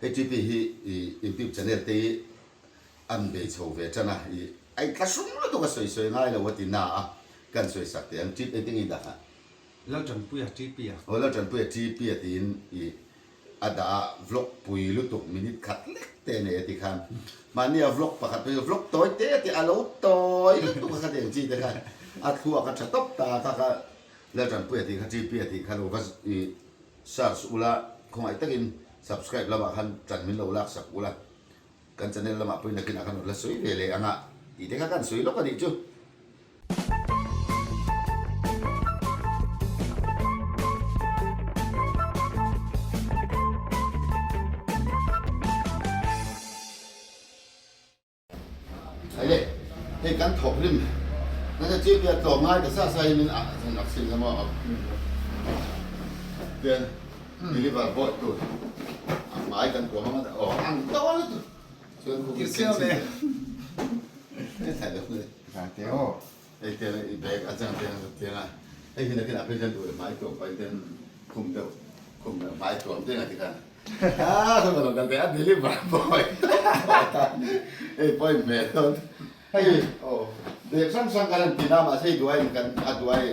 Hei TP hi i YouTube channel te hi an bei chho ve tan a, i a inthlahrung lutuk a sawi sawi ngai lo a ti na a, kan sawi sak teh ang TP engtin nge i dah a? Laltanpuia TP a. Aw Laltanpuia TP a tiin i a dah a, vlog pui lutuk minute khat lek te a nei a ti khan mahni a vlog pakhat pawh hi vlog tawi te a ti a lo tawi lutuk a khatiang chi te khan a thluak a tha tawp ta a kha kha Laltanpuia tih kha TP a tih kha lo va i search ula khawngaih takin subscribe lamah khan tan min lo lak sak ula kan channel lamah pawhin nakinah khan rawn la sawi ve leh ang a tih te kha kan sawi lawk a nih chu. Hei le, hei kan thawk rim nasa chiah tia tlawm ngai ta sa sa hi min ah zan ak sin emaw a tian deliver boy tur a hmai kan tuam anga aw ang dawn lutuk chuan khu kan ken chin te thai lo le hei tiang i bag a chang tiang tiang a hei hi nakin ah phei chuan duh leh hmai tuam pahin ten khum deuh khum deuh hmai tuam te nga tikhan Bag hrang hrang kan han ti na mahse hei duai in kan a duai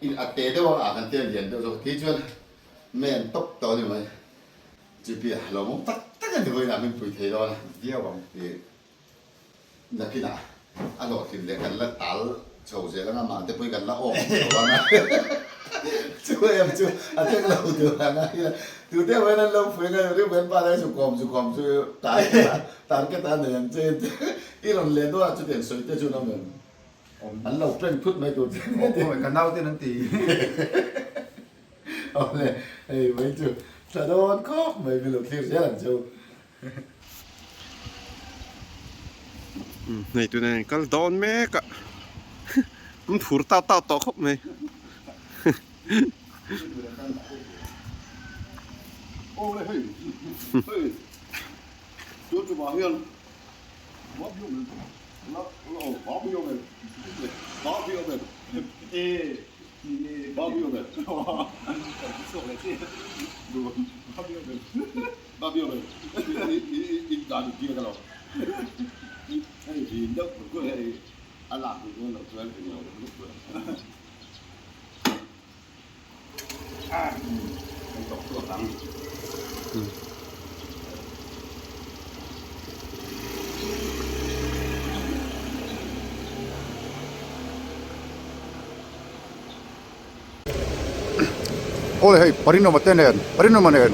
in a te deuh a ah kan tia lian deuh zawk ti chuan men tawp tawh a ni mai Chipi a lawmawm tak tak a ni vawiinah min pui thei dawn a viau ang tih Nakinah a hlawhtlin leh kan la tal chho zel anga mah te pawhin kan la awk chho anga chu em chu a thleng lo tur ang a nia tute pawhin an lo phui anga Reuben pa lai chu kawm chu kawm chu target ah target ah nei ang che i rawn leh duah chutiang sawi te chu an awm em an lo prank thut mai tur che ka naute an ti awle hei mai chu thla dawn khawp mai min lo thlir zel ang cheu. Hei tunah hian kal dawn mek a an phur tau tau tawh khawp mai. Awle hei Parinawma te nen Parinawma nen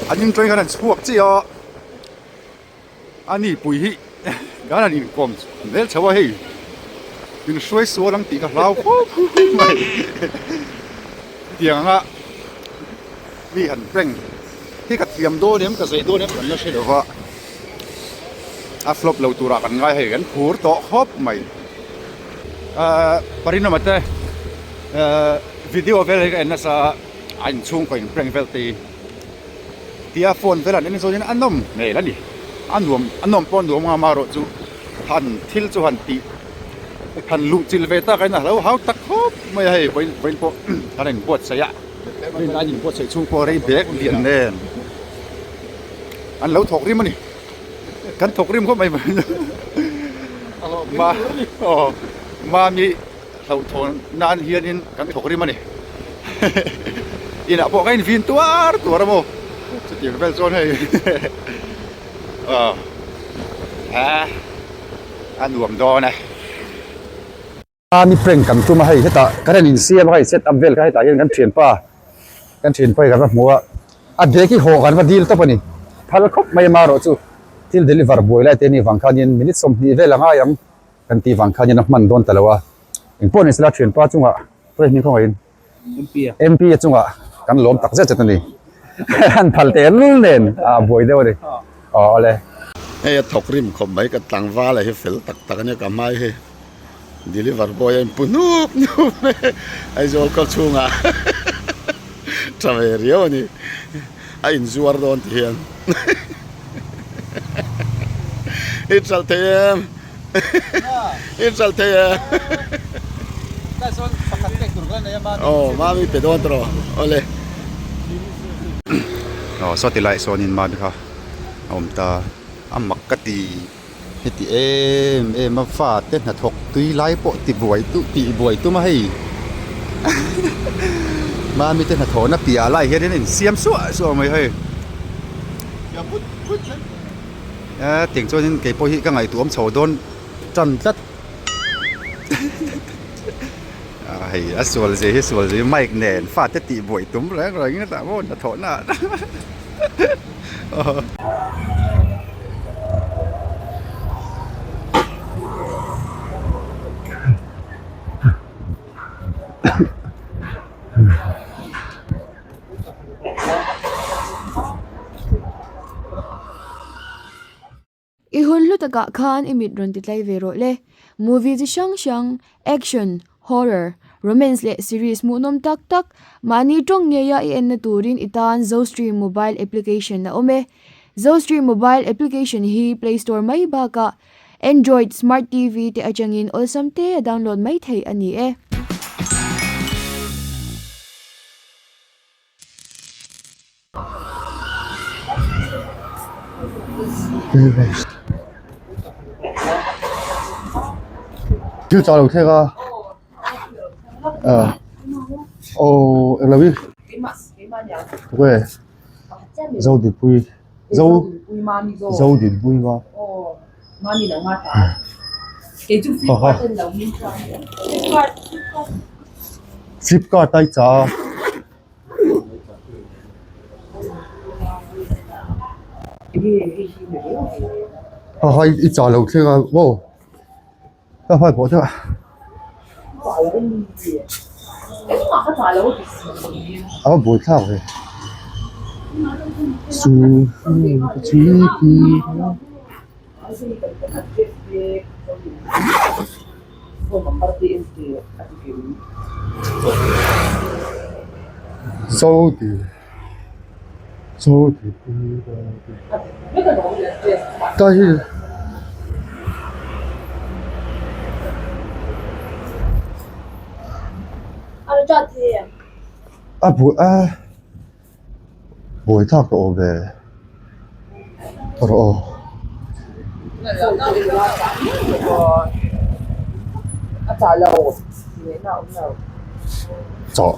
an in train khan an chhuak chiah a a ni pui hi kan han inkawm zel chho a hei min hruai sual ang tih ka hlau khawp mai tiang anga mi han prank hi ka thiam dawn em ka zei dawn em kan la hre lo va a flop lo turah kan ngai hei kan phur tawh khawp mai. Ahh Parinawma te ahh video vel hi ka en nasa a a inchhungkaw in prank vel te hi tia phone vel an en zawnin a nawm hmel a ni a nuam a nawm pawh a nuam ang amaherawh chu han thil chu han tih han luh chilh ve tak ain a lo hau tak khawp mai a hei vawiin vawiin pawh kan inbuatsaih a rin an inbuatsaih chhung pawh rei bek lian nen an lo thawk rim a ni. Kan thawk rim khawp mai mai ma aw mami hlauhthawn nan hianin kan thawk rim a ni inah pawh ka invin tuar tuar a maw chutiang vel chuan hei aw a nuam dawn e. Ni prank kan tum a hei hetah kan han insiam a hei set up vel kha hetah hian kan thianpa kan thianpa hi kan va hmu a a bag hi hawh kan va dil tawp a ni phal khawp mai a marawh chu thil deliver buai lai te a nih vang khanin minute 20 vel a ngai ang kan tih vang khanin a hman dawn ta lo a engpawh ni sela thianpa chungah hei hming khawngaih in MP a chungah kan lawm tak zet zet a ni an phal teh lul nen a buai deuh a ni aw awle. Hei a thawk rim khawp mai ka tlangval a hi fel tak tak a nia ka hmai hi deliver boy a inpu hnup hnup mai Aizawl khaw chhungah tha ve riau a ni a inzuar dawn ti hian i hralh thei em. In hralh thei e. Aw mami pe dawn tawh awle. Aw saw ti laiah sawnin mami kha a awm ta a mak ka ti heti em em a fate hnathawk tui lai pawh ti buai tu tih buai tum a hei mami te hnathawhna piah lai hian in insiam suah suah mai hei a tiang chuanin keipawh hi ka ngaihtuah awm chho dawn tan tlat. Hei a sual zia hi sual zia hi mic nen fate tih buai tum reng reng in tah maw hnathawh na ah. I hun hlu takah khan i mit rawn ti tlai ve rawh le. Movie chi hrang hrang, action, horror, romance leh series hmuhnawm tak tak mahni tawng ngeia i enna turin i tan Zostream mobile application a awm e. Zostream mobile application hi Play Store mai bakah Android Smart TV te atangin awlsam te a download mai theih a ni e. Thil chah lo thlek a ah aw englo hi khawnge Zodinpui Zo Zodinpui ma Flipkart a i chah a. Ha ha i chah lo thleng a maw ka hman pawh chu a va buai thlak ve chu chu chu A buai a buai thlak tawh awm ve rawh aw. Chawh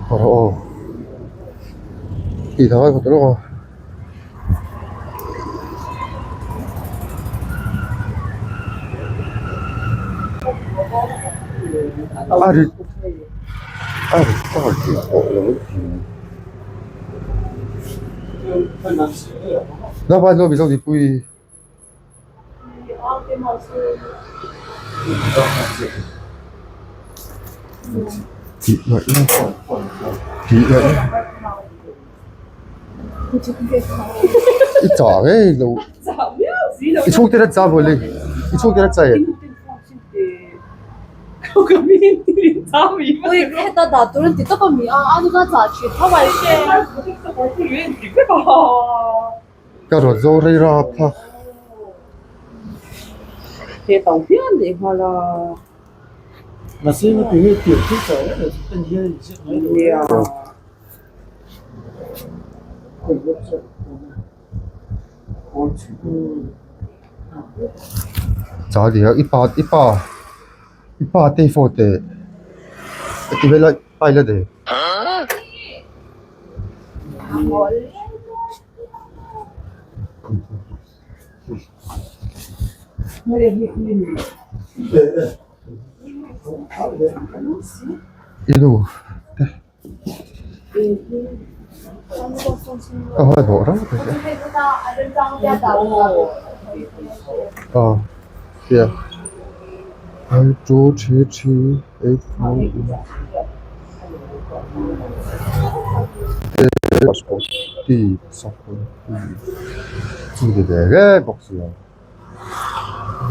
rawh aw tih tha ngai lawk a. A ri a ri tawk tih pawh lo Napa no mizo dipui tih ngaih na tih ngaih na i chah ngei lo i chhungte la chah mawle i chhungte la chah em. Ka rawn zo rei rap a. Chah i pa i pa i pa te phone te ti vel a pai la de. I nu te ka hmanhmawh reuh a tia one two three three eight four chu ni ve reng bawk si a. A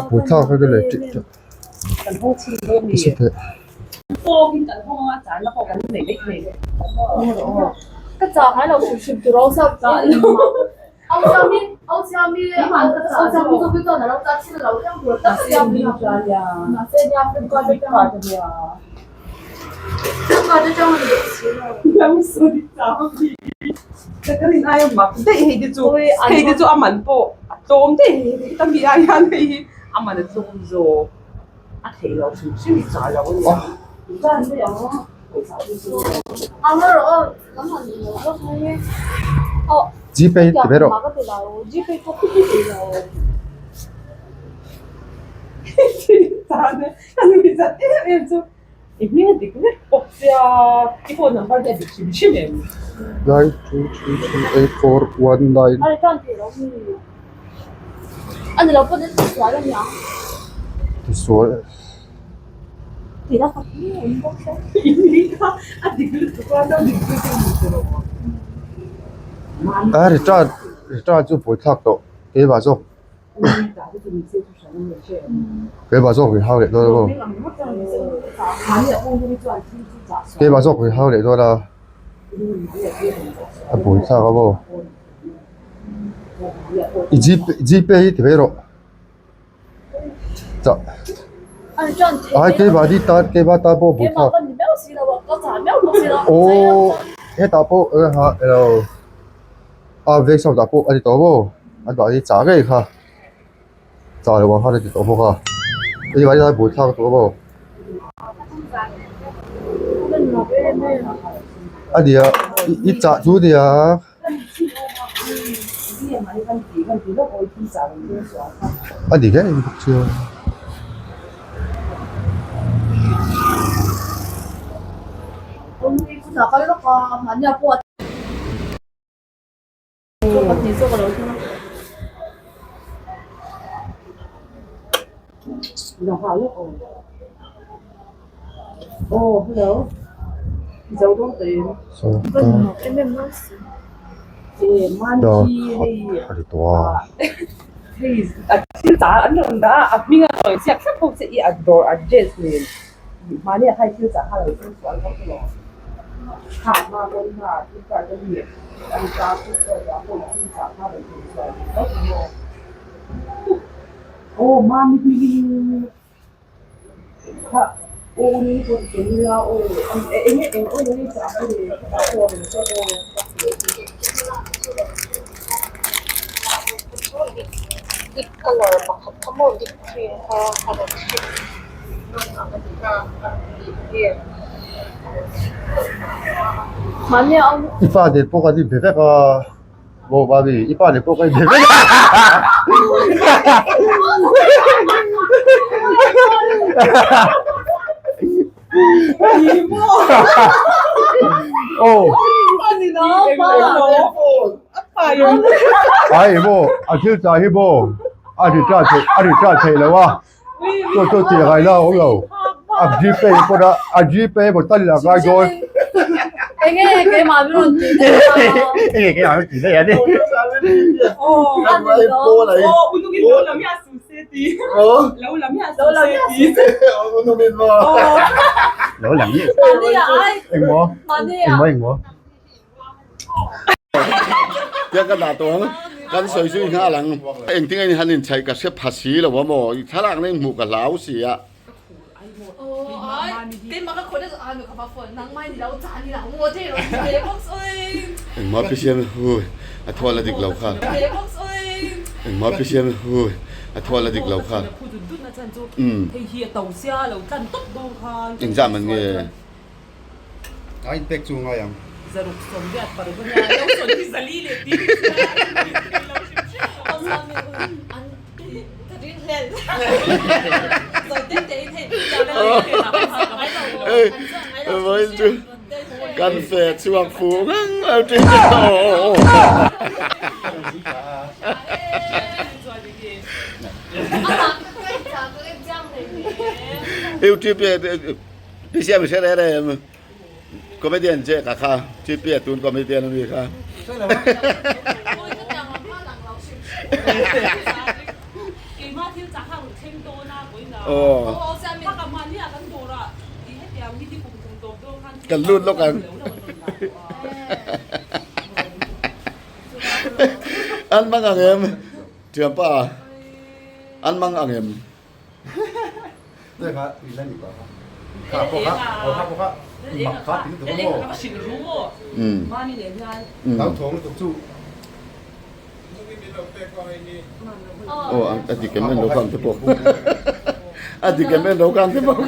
pui thlak vek a le tih tih. Ka chah ngai lo hrim hrim tur awlsam awlsamin awlsiami awlsiami chu chuan a lo chah thin a lo thleng tur tak sia mahse nia flipkart atang flipkart atang a ni leh si lo. Ka rin aia mak daih hei te chu hei te chu a man pawh a tlawm daih hei te ka mi ah hian hei hi a man a tlawm zawk a theih loh hrim hrim i chah loh a nia Gpay ti ve rawh. Nine two three three eight four one nine. Tisual. A recharge recharge chu buaithlak tawh keimah zawk keimah zawk min hau leh dawn a keimah zawk min hau leh dawn a a buaithlak a maw i gpay hi ti mai rawh. Ai keimahni tan keimah tan pawh bul thlak aw hetah pawh ha elo a veng chho tah pawh a ni tawh maw an mahni chah ngei kha chah loh ang khan a ti tawh bawk a keimahni tan bul thlak tawh maw a nia i chah chu nia. A dik em bawk chu. I pa nen pawh kan inbe vek a maw mami i pa nen pawh kan inbe vek a. Aw ai maw a thil chah hi maw a ri tla theih a ri tla theih lo a chu chu tih ngai la awm lo a gpay pawn a a gpay emaw tal ila ngai dawn Enge keimah min rawn tih daih a enge keimah min tih daih a ni Lo lang nge engmaw engmaw engmaw Tia ka dah tawh ang kan sawi zui nghal ang engtin nge han inchhaih ka hre pha si lo a maw i thlalak na in hmuh ka hlau si a. Engmah pi siam hui a thual a dik lo kha engmah pi siam hui a thual a dik lo kha umm engzah man nge. A in pek chu ngai ang. Kan fe chhuak fu ngang lo thin YouTube PCM hre reng reng comedian che ka kha TP a tun comedian ami kha. Aw. Kan lut lawk ang. An mang ang em? Thianpa, an mang ang em? Aw a dik em en lo khan te pawh a dik em en lo khan te pawh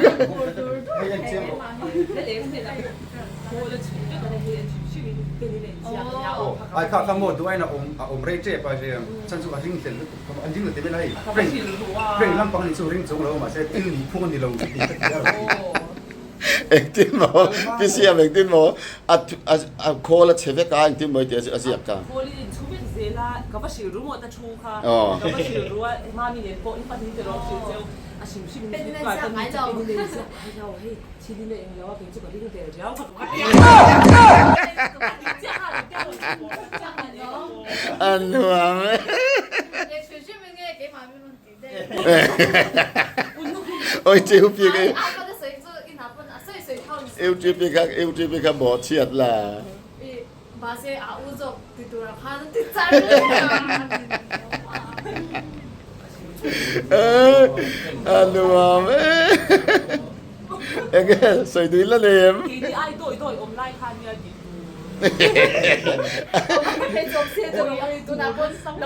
Engtin maw PCM engtin maw a a khawl a chhe vek a engtin maw tih a ziak ka. Khawl in chhu vek zel a ka va hrilh ru maw ta thu kha ka va hrilh ru a mami nen pawh in pahnih te rawh hrilh cheu a hrim hrim in flipkart a mi chu pin in ziak ai lo hei thil in a eng lo a kei chu ka ring vel riau kha ka va ti A nuam e. Oi chiu pi cái UTP kha UTP kha bỏ chiat la. A nuam e. Enge sawi dui la nei em?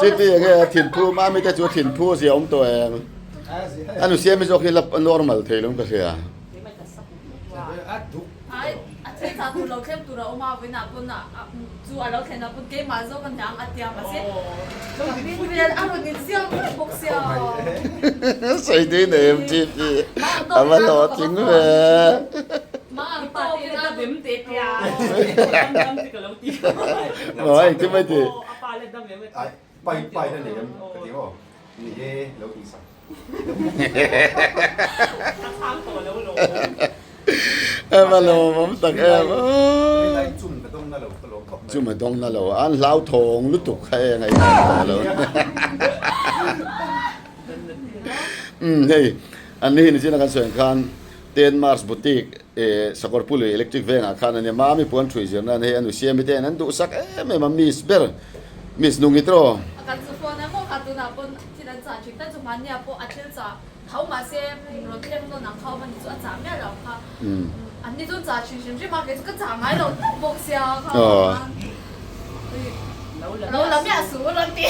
Titi enge a thinphu mami te chu a thinphu a zia awm tawh em? A nu siami zawk hi la normal thei lo in ka hria. Sawi dui nei em Titi? A va hlawhtling ve. Maw engtin mai ti? Em a lawmawm tak em Chum a dawng na lo an hlauthawng lutuk kha eng a inang tawh lo. Umm hei an ni hi nichina kan sawi ang khan Ten Mars Boutique eh Sakawrpului Electric Vengah khan a nia Mami puan ṭhui zir nan hei a nu Siami te hian an duhsak em em a Miss ber Miss Nungi tawh. Kan chu phone a maw kha tunah pawn thil an chah thin ta chu hmannia pawh a thil chah tho mahse rawn thleng nawn ang kha awm a ni chu a chah miah lo kha an ni chu an chah thin hrim hrim a kei chu ka chah ngai lo tawp bawk sia kha lo la miah suh rawn ti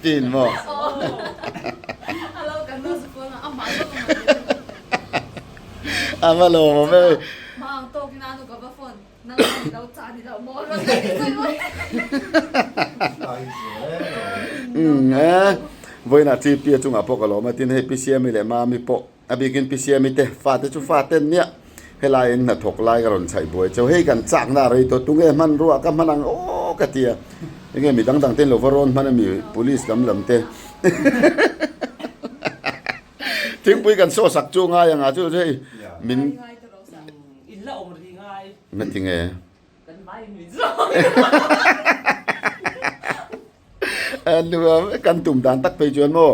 Tin maw? Alo kan nu chu phone a amah zawk a mah A va lawm awm e. Hma ang tawk in a nu ka va phone nang a ni lo chah ni lo maw rawn la ti sawi mawi. Umm e vawiinah chi pi a chungah pawh ka lawm a tin hei pi Siami leh Mami pawh a bikin pi Siami te fate chu fate an nia helaiin hnathawk lai ka rawn chhaih buai cheu hei kan chakna a rei tawh tunge hmanrua ka hman ang aw ka ti a enge mi dang dang ten lo va rawn hman ami police lam lam te thingpui kan saw sak chu ngai anga chu hei min nga tinge kan tum dan tak phei chuan maw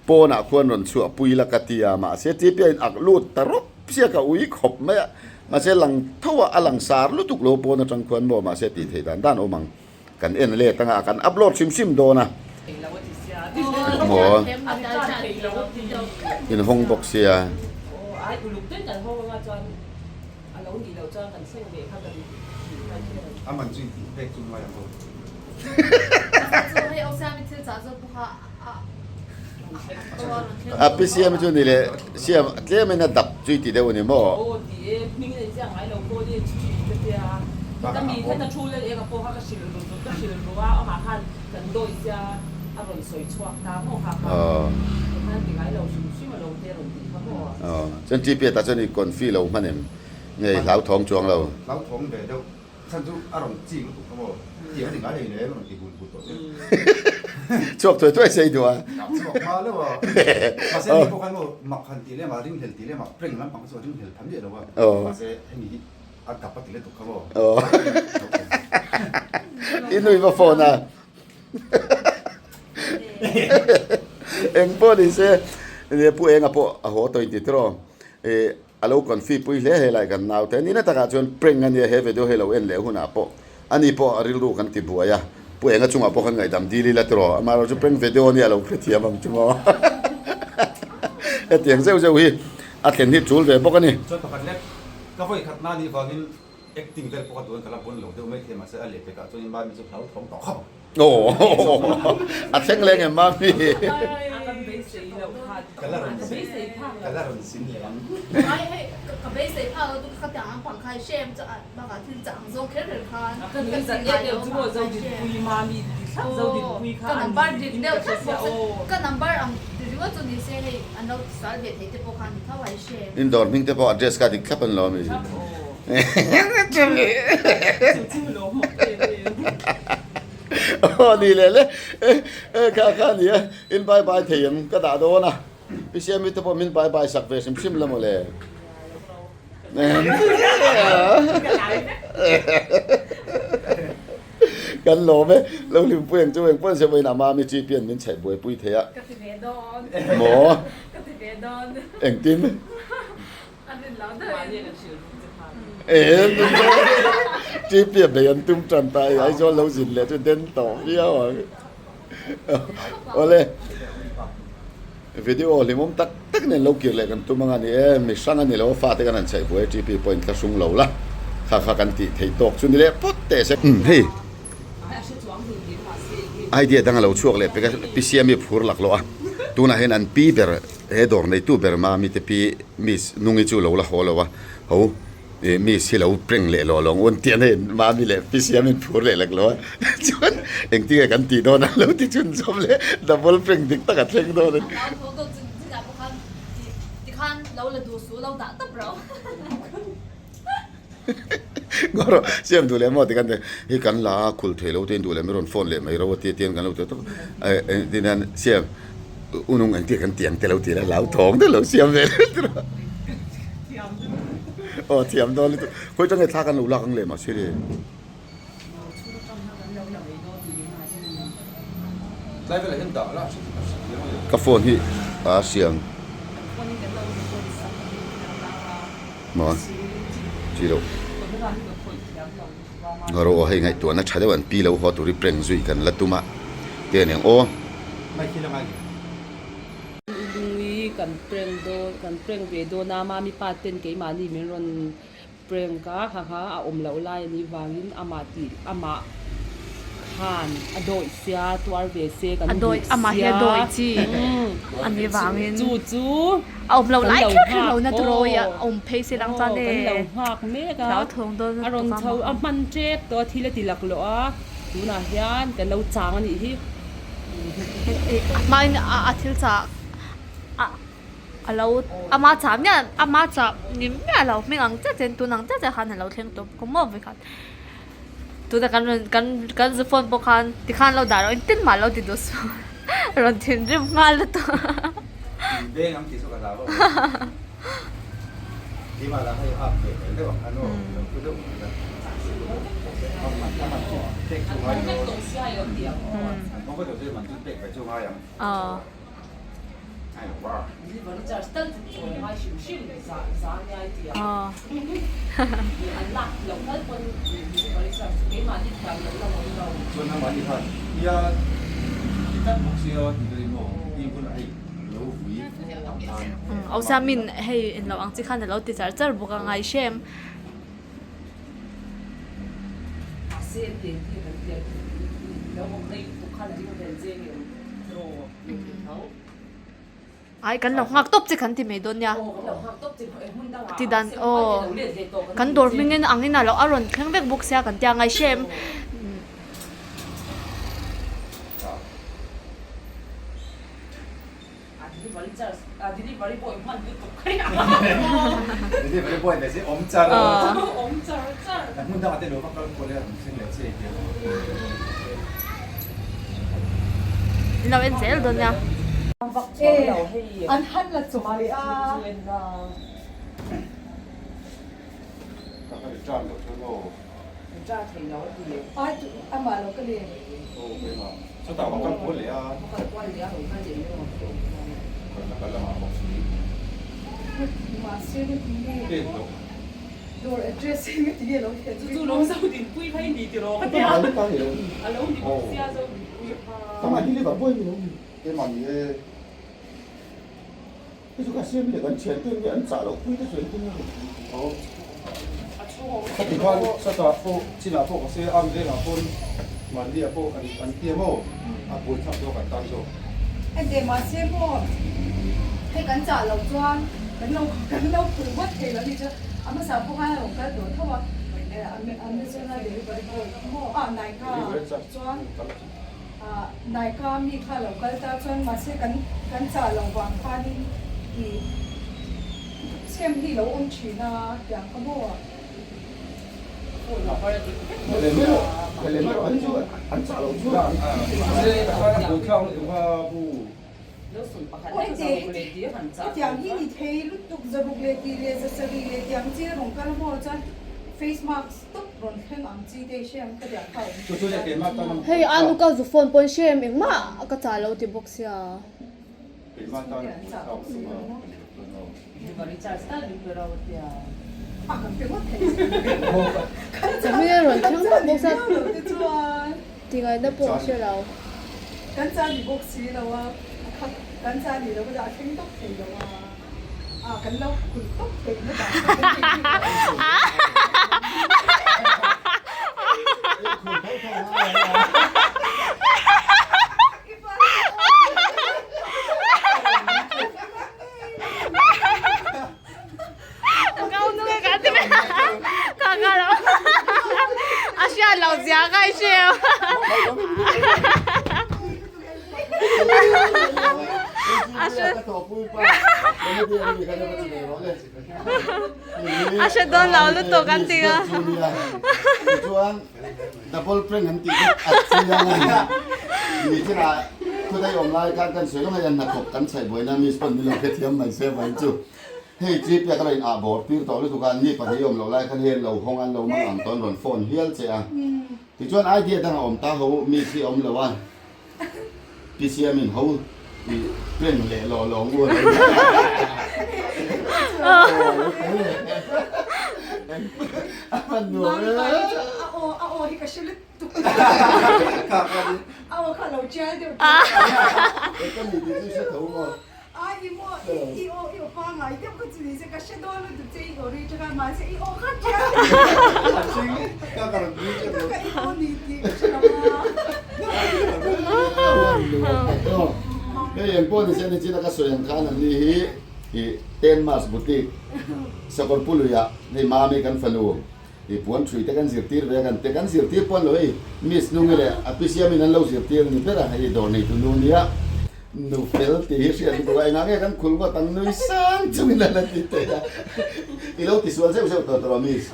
pawnah khuan rawn chhuah pui la ka ti a mahse TPI in ak lut ta rawp sia ka ui khawp mai a mahse lang tho a a lang sar lutuk lo pawn atang khuan maw mahse tih theih dan dan awm ang kan en let anga kan upload hrim hrim dawn a maw in hawng bawk sia. A pi siam chu ni leh siam tlem in a dap chui ti deuh a ni maw? Chuan TPA tah chuan i confi lo hman em? Nge i hlauthawng chuang lo? Hlauthawng ve deuh. Chhan chu a rawn ching lutuk kha maw? Tiang a ni ngai lei lei a rawn ti bul bul tawh che. Chhuak thuai thuai sei duh a. Chhuak hma lo a. Mahse ani pawh khan maw mak han tih lem a, ringhlel tih lem a, prank lampang kha chu a ringhlel pha miah lo a. Mahse hemi hi a dap a ti lutuk kha maw? I nui va phone a. Eng pawh ni se, pu Enga pawh a haw tawh inti tiraw? A lo confi pui hle hle lai kan naute nihna takah chuan prank a nia he video hi lo en leh hunah pawh ani pawh a rilru kan ti buai a, Pu Enga chungah pawh kan ngaihdam dil ila tiraw amaherawh chu prank video ania lo hrethiam ang chu maw hetiang zeuh zeuh hi a thlen hi tul ve bawk a ni. Chuan pakhat lek ka vawi khat na nih vangin acting vel pawh ka duan ka la bon lo deuh mai thei mahse a leh pekah chuan in mami chu hlau thawng tawh khawp ang. Aw a thleng leng em mami? Ka la rawn zin ka la rawn zin leh ang. In dawr hming te pawh address kha dik thlap an lo ami? Aw ni leh le kha kha ni a in bye bye thei em ka dah dawn a Pi Siami te pawh min bye bye sak ve hrim hrim la mawle. Kan lawm e lo hlimpui ang chu engpawh se vawiin a mami chi pian min chhaih buaipui thei a. Ka ti ve dawn. Maw? Ka ti ve dawn. Engtin? Ṭipiah bei an tum ṭan ta i Aizawl lo zin leh chu den tawh viau ang. Awle, video hlimawm tak tak nen lo kir leh kan tum ang a ni e, mi hrang a ni lo a fate kan han chhaih buai a ṭipi pawh inthlahrung lo la, kha kha kan tih theih tawk chu ni leh phawt teh se. Hei idea dang a lo chhuak leh pek a, Pi Siami phur laklawh a, tunah hian an pi ber he dawr neitu ber Mami te pi Miss Nungi chu lo la haw lo a, ho ih Miss hi lo prank leh lo alawng un tih a nei Mami leh Pi Siamin phur leh lek lo a, chuan engtin nge kan tih dawn a lo ti chhun chawp leh double prank dik tak a thleng dawn a ni. Ngawrh siam duh leh maw ti kan ti hi kan la a khul thei lo te in duh leh mi rawn phone leh mai ro a ti tian kan lo ti tawp tin hian siam unung engtia kan ti ang te lo ti la lau thawng te lo siam ve leh tur a aw thiam dawn lutuk khawi tang nge thla kan lo lak ang leh mahse le. Ka phone hi a siam maw chi loh rawh aw hei ngaihtuahna tha deuh an pi lo haw tur hi prank zui kan la tum a te aniang aw. Kan prank dawn kan prank ve dawn a mami pa ten keimahni min rawn Prank a kha kha a awm loh lai a nih vangin amah tih amah khan a dawih sia tuar ve se kan duh sia amah hi a dawih chi a nih vangin chu chu a awm loh lai kher kher lo na turawi a awm phei se lang chuan kan lo nghak mek a a rawn chho a hman tep tawh a thil a ti laklawh a tunah hian kan lo chang a nih hi. A hmain a thil chah a. A lo ama chah miah ama chah ni miah lo hming ang chiah chiah in tun ang chiah chiah khan a lo thleng tawp ka maw vekhat tuna kan rawn kan kan zu phone pawh khan tikhan lo dah loh engtin mah lo ti duh suh rawn thinrim nghal lutuk aw. Awsamin hei englo ang chi khan alo ti char char bawk a ngai hrem. Ai kan lo nghak tawp che kan ti mai dawn nia ti dan aw kan dawr hming in ang in a lo a rawn thleng vek bawk sia kan tia ngai hrem. In lo en zel dawn nia. Mahse ka ti nge dawr address hi ka ti nge lo thlen Chu chu lo zo dinpui kha i ni tiraw ka tia a lo ni bawk sia zo dinpui kha. Tama deliver boy mi lo ni. Keimah ni e. Hei chu ka siam leh kan thian te nge an chah loh pui te chu engtin nge aw. Khati khan satah pawh chinah pawh ka se am vengah pawn mahniah pawh an an tia maw a buai thlak zawk an tan zawk. Ente mahse maw hei kan chah loh chuan kan lo kan lo phur ngawt thei lo ni chu a hmasa pawh khan a rawn kal tawh tho a Amazon a delivery boy maw ah Nykaa chuan Ah Naika mi kha lo kal ta chuan mahse kan kan chah loh vang khanin ih scam hi lo awm thin a tiang kha maw? Hetiang hi ni thei lutuk zaruk leh tih leh zasarih leh tiang chi a rawn kal a maw chuan face mask tawp rawn thleng ang chi te i hre ang ka tiang kha a awm. Hei a nuka zu phone pawn hre em engmah ka chah lo ti bawk sia. Hming a rawn thleng bawk bawk sia tingaihna pawh a hre lo. Kan cha ni bawk si lo a, kan cha ni lo a thleng tawp thei lo a, kan lo kulh tawp thei na dan kha kan thei bik lo. A hriat loh zia ka i hre a hre dawn lo lutuk an ti a. Double prank an tih chu a chiang a ni. Nichinah khawdai awm lai khan kan sawi reng a, hnathawk kan chhaih buaina miss pawn min lo hrethiam mai se vawiin chu. Hei chi pek a lo in ah bawr tir tawh lutuk a, ni pahnih awm loh lai khan hei an lo hawng a, an lo mang ang tawh an rawn phone hial che a. Tichuan idea dang a awm ta ho, miss hi a awm lo a, PCM in ho i prank leh law law ngu a lo ni. A hman nuam e. A aw a aw hi ka hre lutuk. A aw kha lo chial deuh. Ka mi tih chu hre tho maw. A i maw i aw i aw pangai deuh kha chu ni se ka hre dawn lutuk che i aw ri tha khan mahse i aw kha chial Ka ka rawn nui che ka i aw ni tih ka hre lo a. Hei eng pawh ni se ni chin a ka sawi ang khan an ni hi i Ten Mars Boutique Sakawrpuluiah hei Mami kan fanu i puan thui te kan zirtir ve a kan te kan zirtir pawn lo hei Miss Nungi leh a pi Siamin an lo zirtir ni ber a hei dawr neitu nu nia nu fel tih hi hriat lutuk a engah nge kan khul ngawt ang nui sang chungin a la ti thei a i lo tisual zeuh zeuh tawh tawh a Miss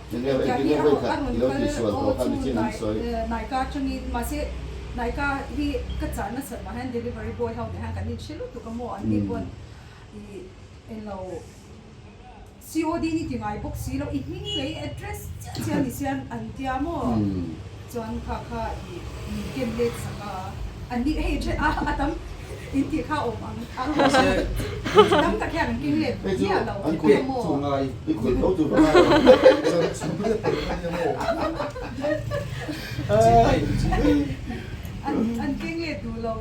enge engtin nge vawi khat i lo tisual tawh kha nichin an sawi. Naika atangin mahse Naika hi ka chah nasat mah hian delivery boy ho nen hian kan inhre lutuk a maw an ni pawn i englo COD ni ti ngai bawk si lo, i hming leh i address chiah chiah ni sian an tia maw? Chuan kha kha i min ken let sak a, an ni hei then a a tam in tih kha awm ang a tam tak hian an keng let miah lo an tia maw? I khul tho tur a An keng let duh lo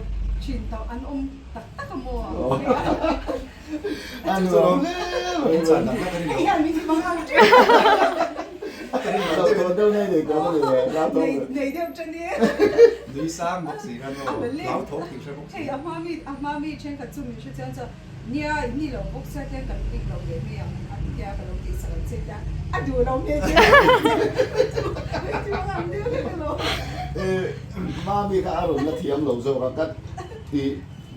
thin tawh an awm tak tak a maw? A nuam hle mai. Hei hian min ti mang ang ṭeuh. Hlauhthawn deuh nei nei tawh a ni ve. Nei deuh ṭan e. Nui sang bawk si khan aw. Hlauthawng tih hre bawk si. Hei a hma mi a hma mi ṭhenkhat chu min hre chiang chuan nia ni lo bawk sia te kan bik lo leh mai ang an tia ka lo tih sak ang che tia a duh lo hmel che min ti mang ang deuh hlek emaw. Mami kha a rawn la thiam lo zawk a ka ti.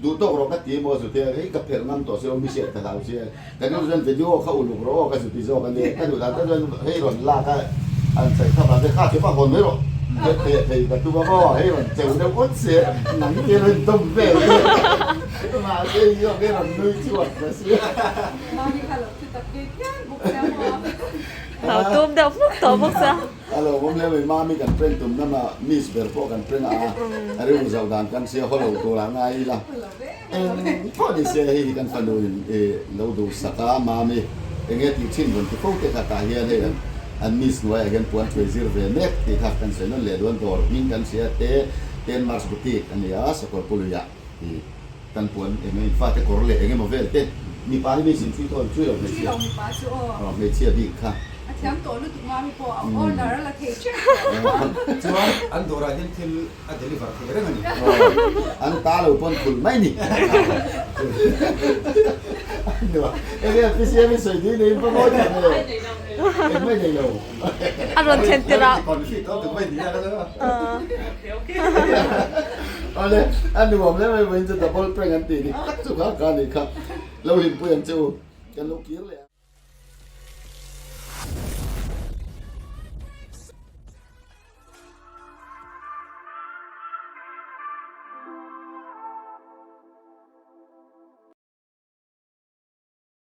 Duh tawk rawh ka ti emaw zu te hei ka phelh ngam tawh se mi hriat ka hlau sia ka nu chuan video kha uluk rawh aw ka zu ti zawk a nia ka duh dan tak chuan hei rawn lak a an sawi kha vang te kha chu va hawn mai rawh hei thei thei ka tum a maw hei rawn cheu deuh awt se nang te rawn dawm vel te mahse hi zawk hei rawn nui chhuak ta sia. Mami kha lo thu tak ve phian bawk sia maw. Lo tum deuh hmuk tawh bawk sia. A lo awm hle mai, Mami kan prank tum na mah Miss ber pawh kan prank a, a rilru zauh dan kan hria haw lo tur ah ngai ila. Eng pawh ni se hei hi kan fanu in i lo duhsak a, Mami enge tih thin rawn ti fo te kha tah hian hei an Miss hnuaiah hian puan thuai zir ve mek tih kha kan sawi nawn leh duan dawr hming kan hria te Tenmars Boutique a ni a, Sakawrpuluiah i. Kan puan eng eng fate kawr leh eng emaw vel te mipa hi mi zin thui tawn chui lo hmeichhia. Chui lo mipa chu aw. Aw hmeichhia bik kha. A thiam tawh lutuk mami pawh a order a la thei tep tawh. Chuan an dawrah hian thil a deliver thei reng a ni. Aw an ta lo pawn khul mai ni. Enge PCM i sawi dui nei in va ngawi thei ve. Engmah i nei lo. A rawn thlen tirh ah. Awle a nuam hle mai vawiin chu double prank an tih dik tak chu kha ka nih kha lo hlimpui ang che u kan lo kir leh ang.